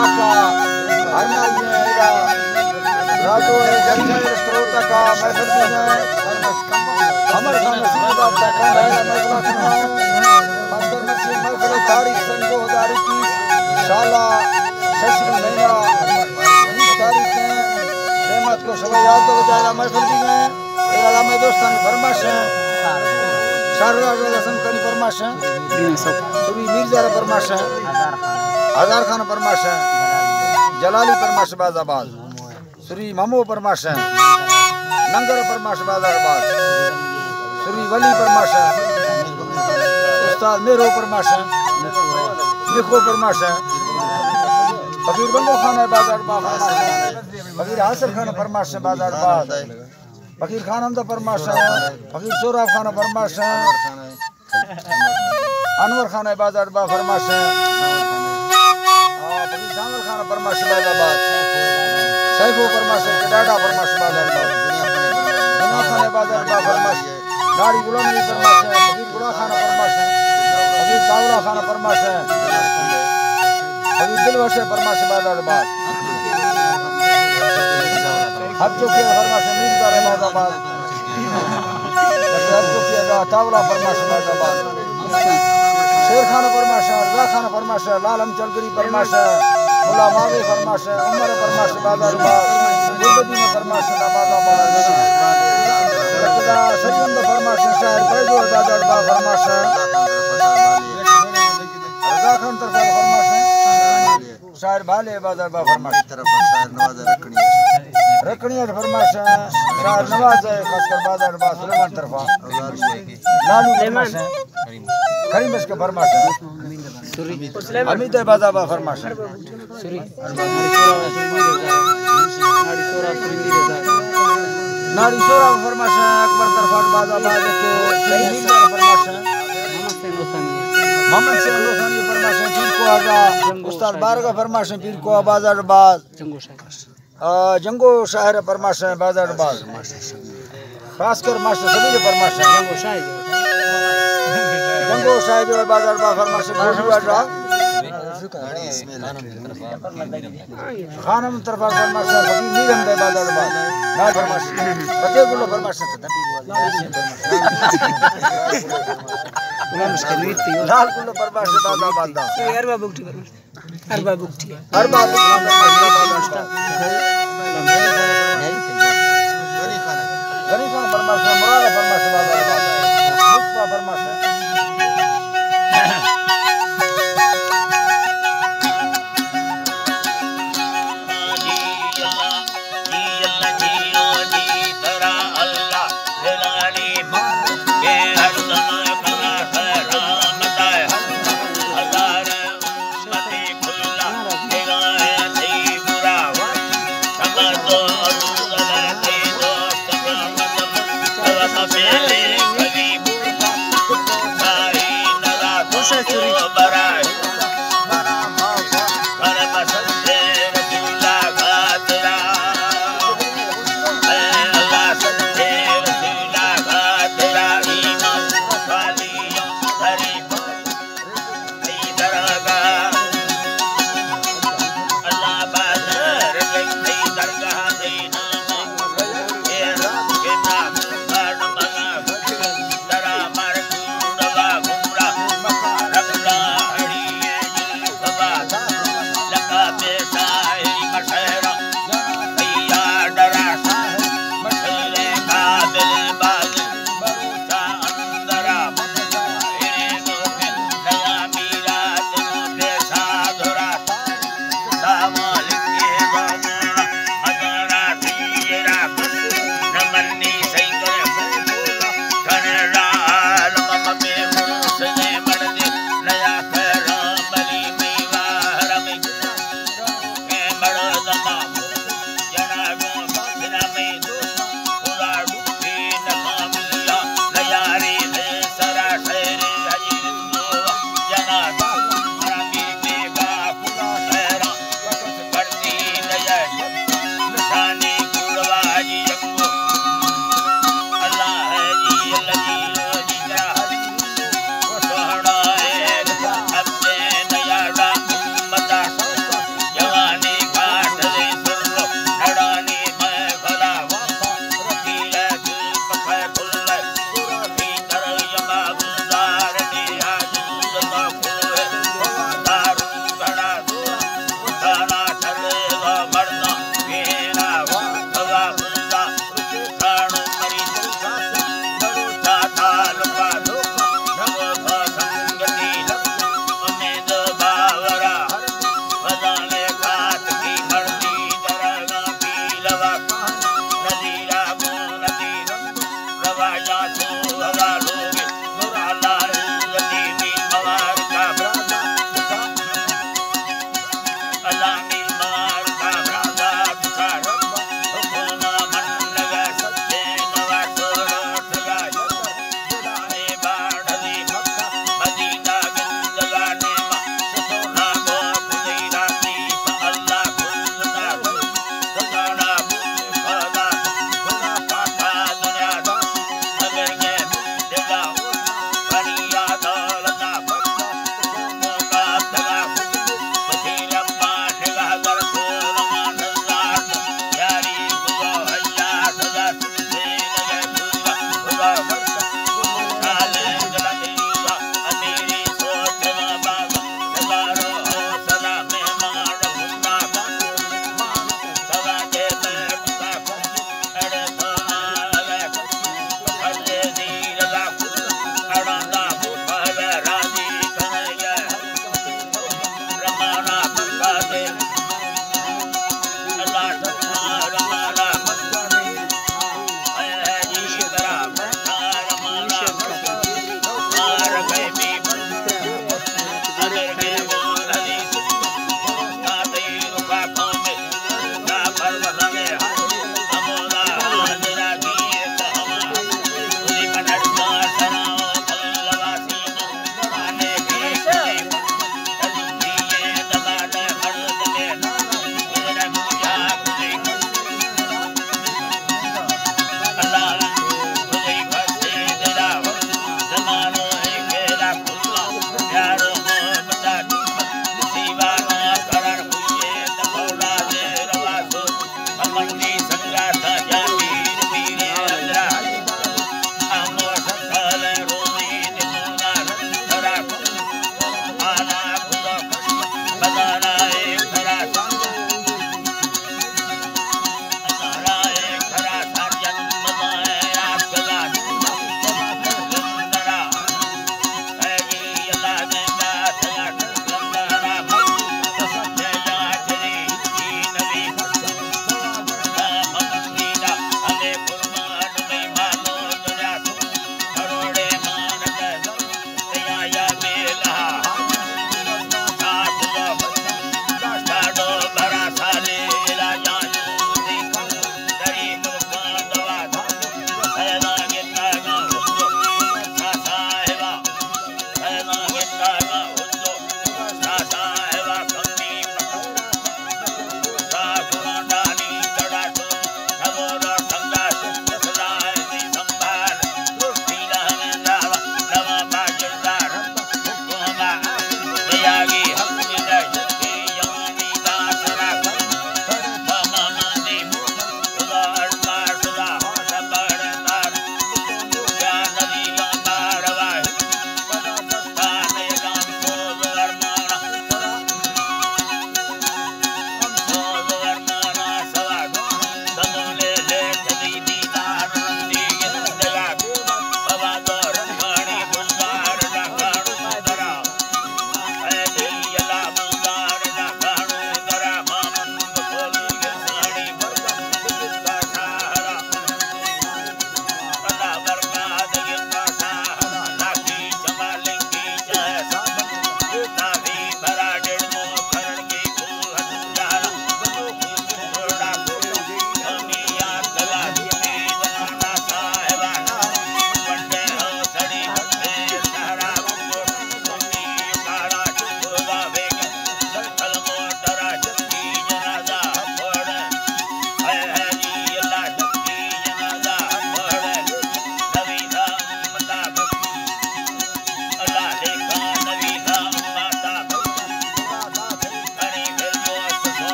ہر ماہی ءَ را راجو ءِ جلسہ ءِ سروت ءَ کا محفل بیگ ءَ اِنت۔ ہمر خان نصیر داد ءِ کنڈ ءَ را محفل سنا۔ خاص کر مرچی محفل ءِ تاریخ سن دو ہزار اکیس، شالا ششمی مہینہ بیست تاریخ ءَ، قیمت کو شبہ یازدہ بجے ءَ را محفل بیگ ءَ اِنت۔ اے علاوہ دوستانی فرمائش اِنت۔ شاہ راج حسن خان ءِ فرمائش اِنت۔ سری مرزا ءِ فرمائش اِنت۔ ہزار خان ءِ فرمائش اِنت۔ جلالی ءِ فرمائش باز آباد۔ سری ممو ءِ فرمائش اِنت۔ ننگر ءِ فرمائش باز آباد۔ سری ولی ءِ فرمائش اِنت۔ استاد مہرو ءِ فرمائش اِنت۔ مکھو ءِ فرمائش اِنت۔ فقیر بنگو خان ءِ باز آباد۔ فقیر حاصل خان ءِ فرمائش باز آباد۔ فقیر خان حمد ءِ فرمائش اِنت۔ فقیر سہراب خان ءِ فرمائش اِنت۔ انور خان ءِ باز آباد ءِ فرمائش اِنت۔ آ، فقیر جانور خان ءِ فرمائش باز آباد۔ سیفو ءِ فرمائش اِنت، ڈاڈا ءِ فرمائش باز آباد۔ دنیا خان ءِ باز آباد ءِ فرمائش۔ ناڑی غلام نبی ءِ فرمائش اِنت۔ فقیر گڑا خان ءِ فرمائش اِنت۔ فقیر ساولا خان ءِ فرمائش اِنت۔ فقیر دلوش ءِ فرمائش باز آباد۔ ہر چوکی ءِ فرمائش اِنت، میر دار ءِ باز آباد۔ ہر چوکی ءِ تاولا ءِ فرمائش باز آباد۔ شیر خان ءِ فرمائش اِنت، رضا خان ءِ فرمائش اِنت، لال امچلگری ءِ فرمائش اِنت، ملا ماوی ءِ فرمائش اِنت، عمر ءِ فرمائش باز آباد، گلبدین ءِ فرمائش باز آباد، سرگند ءِ فرمائش اِنت، شاعر فیضو ءِ باز آباد ءِ فرمائش اِنت، رضا خان ءِ طرف ءَ فرمائش اِنت۔ شاعر بھالے ءِ باز آباد ءِ فرمائش۔ طرف ءَ شاعر نواز رکھنی۔ رکھنی ءِ فرمائش اِنت۔ شاعر نواز ءِ خاص کر باز آباد ءِ سلیمان ءِ طرف ءَ۔ لالو ءِ فرمائش اِنت۔ کریم بخش ءِ فرمائش اِنت۔ حمید ءِ باز آباد ءِ فرمائش اِنت۔ ناڑی سہراب ءِ فرمائش اِنت۔ اکبر ءِ طرف ءَ باز آباد ءِ فرمائش اِنت۔ محمد حسین لوسانی ءِ فرمائش اِنت۔ پیر کوہ ءَ استاد بارگ ءِ فرمائش اِنت۔ پیر کوہ ءَ باز آباد۔ آ، جنگو شاعر ءِ فرمائش اِنت، باز آباد۔ خاص کر ماسٹر سمیر ءِ فرمائش اِنت۔ جنگو شاعر ءِ باز آباد ءِ فرمائش اِنت۔ گوجو اڈا۔ خانم ءِ طرف ءَ فرمائش اِنت۔ فقیر میر احمد ءِ باز آباد۔ ناڑی فرمائش اِنت۔ فتح گل ءِ فرمائش اِنت۔ لال گل ءِ فرمائش اِنت، باز آباد۔ ارباب بگٹی۔ ارباب بگٹی۔